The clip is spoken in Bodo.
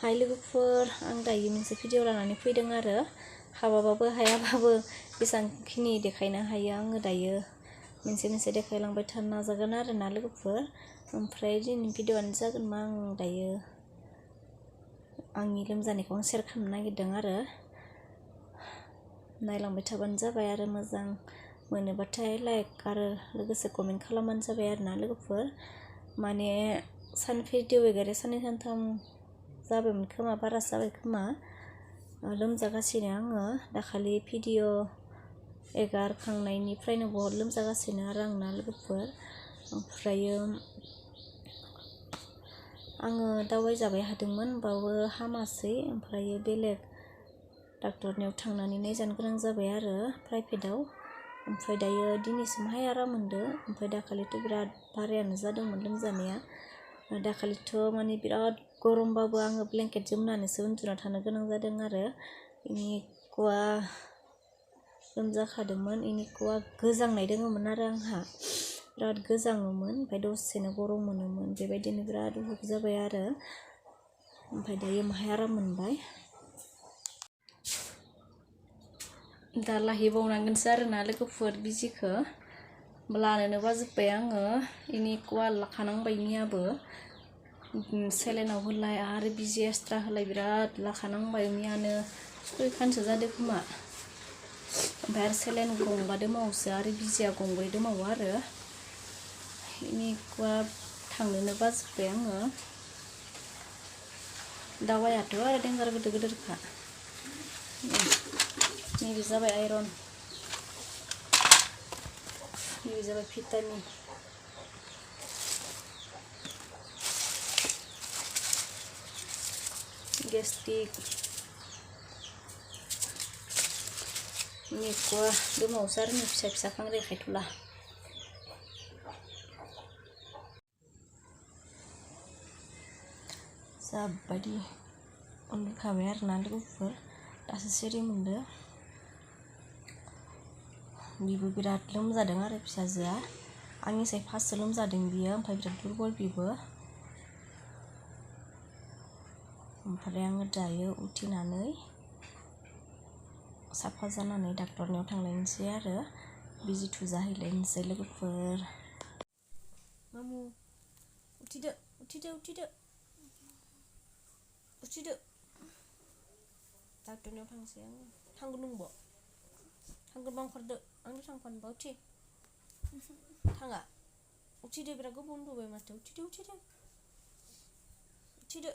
हाय लोगोफोर, आं दायो मोनसे भिडिअ लानानै फैदों आरो हाबाबाबो हायाबाबो बेसांखिनि देखायनो हायो आङो दायो मोनसे देखायलांबाय थानो नाजागोन आरो ना लोगोफोर। ओमफ्राय दिनै भिडिअआनो जागोन मा आं दायो आंनि लोमजानायखौ आं शेयार खालामनो नागिरदों आरो नायलांबाय थाबानो जाबाय आरो मोजां मोनोबाथाय लाइक आरो लोगोसे कमेन्ट खालामबानो जाबाय आरो ना लोगोफोर। माने भिडिअ एगारनाया साननै सानथाम जाबायमोन खोमा, बारासो जाबाय खोमा। लोमजागासिनो आङो दाखालि भिडिअ एगारखांनायनिफ्रायनो बहुत लोमजागासिनो आरो आंना लोगोफोर। ओमफ्रायो आङो दावाइ जाबाय हादोंमोन होमबाबो हामासै। ओमफ्रायो बेलेग डाक्टरनियाव थांनानै नायजानो गोनां जाबाय आरो प्राइभेटाव। ओमफ्राय दायो दिनैसिमहाय आराम मोनदो। ओमफ्राय दाखालिथ' बिराद बारायानो जादोंमोन लोमजानाया। दाखालिथ' माने बिराद गरमबाबो आङो ब्लेंकेट जोमनानैसो उन्दुना थानो गोनां जादों आरो इनिकुवा लोमजाखादोंमोन। इनिकुवा गोजांनाय दोङोमोन आरो आंहा बिराद गोजाङोमोन, ओमफ्राय दसेनो गरम मोनोमोन। बेबायदिनो बिराद उइक जाबाय आरो ओमफ्राय दायो माहाय आराम मोनबाय। दा लाहैबावनांगोनसो आरो ना लोगोफोर बिजिखौ लानोनो बाजोब्बाय आङो। इनिकुवा लाखानांबाय मैयाबो सेलेनाव होलाय आरो बिजि एक्सट्रा होलाय बिराद लाखानांबाय। मैयानो सयखानसो जादों खोमा। ओमफ्राय आरो सेलेन गंबा दंबावोसो आरो बिजिया गंब्रै दंबावो आरो इनिकुवा थांनोनो बाजोब्बाय आङो। दावायाथ' आरो देन्जार गिदिरखा। नैबे जाबाय आइरन, नैबे जाबाय भिटामिन। गेस्ट्रिक इनिकुवा दंबावोसो आरो फिसा फिसाखौ आं देखायथ'ला। जाबायदि उन्दुखाबाय आरो ना लोगोफोर, दासो सिरि मोनदो। बिबो बिराद लोमजादों आरो फिसाजोआ आंनिसाय फार्स्टसो लोमजादों बियो। ओमफ्राय बिराद दुरबल बिबो। ओमफ्राय आङो दायो उथिनानै साफा जानानै डाक्टरनियाव थांलायनोसै आरो बिजि थुजाहैलायनोसै लोगोफोर। मामु उथिदो उथिदो उथिदो उथिदो, डाक्टरनियाव थांसै आङो। थांगोन नोंबो? थांगोनबा ओंखारदो, आंजों थांफानोबा उथि। थाङा? उथिदो, बिराद गोबाव उन्दुबाय माथो। उथिदो उथिदो उथिदो।